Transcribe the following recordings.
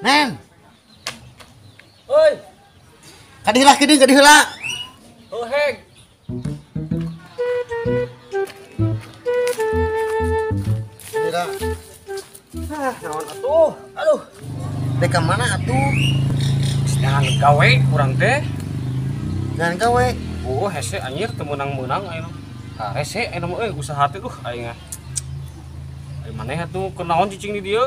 Nen. Oi. Kadiheula kideung kadiheula. Oh heg. Kadiheula. Ah, naon atuh? Aduh. Dek ka mana atuh? Jangan gawe kurang teh. Jangan gawe. Oh, hese anjir teu meunang-meunang ayeuna. Ah, hese ayeuna mah euy usaha teh duh aing ah. Ari maneh atuh kunaon cicing di dieu?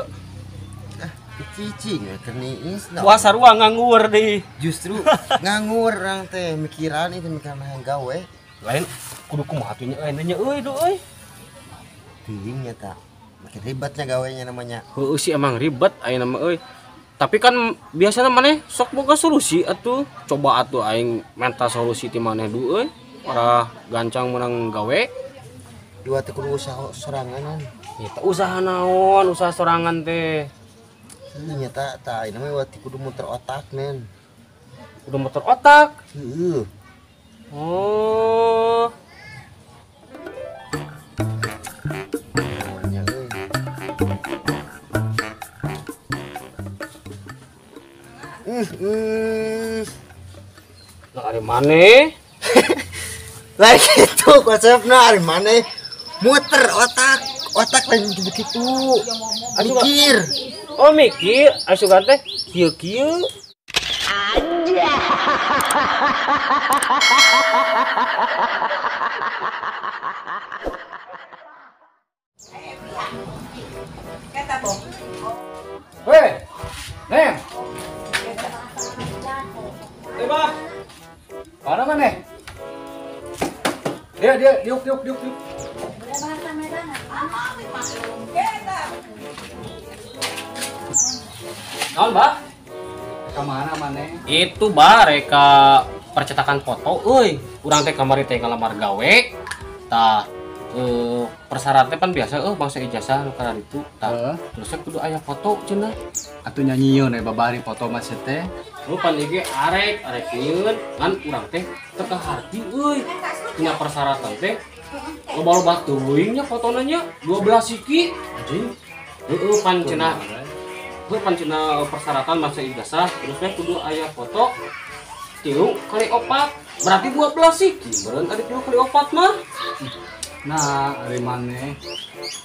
Ah, cicing keur niis. Wah, sarua nganggur deui. Justru nganggur urang teh mikiran itu mikiran hayang gawe. Lain kudu kumaha atuh nya euy nya euy duh euy. Teuing nya ta. Makin ribetnya gawenya namanya. Heueuh sih emang ribet ayeuna mah euy. Tapi kan biasanya maneh sok boga solusi atuh. Coba atuh aing minta solusi ti maneh du euy. Ora gancang menang gawe. Dua teh kudu usaha soranganan. Ya teh usaha naon, usaha sorangan teh. Nya ta ta ayeuna mah wati kudu muter otak nen. Kudu muter otak. Heeh. Oh. Lah ari maneh? Lah kitu konsepna ari maneh muter otak, otak lain begitu. Mikir. Oh mikir, asugan teh kieu-kieu. Aja. Weh, Neng. Eh, Bah. Mana maneh? Dia diuk diuk diuk diuk. Naon, Bah? Ka mana maneh? Itu, Bah, reka percetakan foto euy. Urang teh kamari teh ngalamar gawe. Tah, persyaratnya pan biasa bangsa ijazah nu kana ditu. Tah, terusnya kudu aya foto cenah. Atuh nyanyieun we babari foto mah teh. Lu pan ieu arek, arek nyieun ngan urang teh teu kaharti euy. Tina persyaratan teh loba-loba teuing nya fotona nya 12 siki. Anjing. Heueuh pan cenah. Heueuh pan cenah persyaratan masa ijazah terus teh kudu aya foto 3 kali 4. Berarti 12 siki. Beureun tadi 3 kali 4 mah. Nah, ari maneh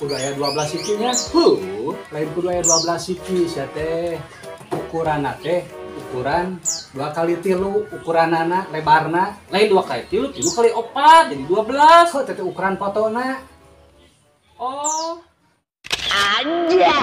kudu aya 12 siki nya. Heuh, lain kudu aya 12 siki sia teh. Ukuranna teh ukuran 2 kali 3 ukuranana lebarna lain 2 kali 3, 3 kali 4 jadi 12. Heuh, teh ukuran fotona. Oh. Aja.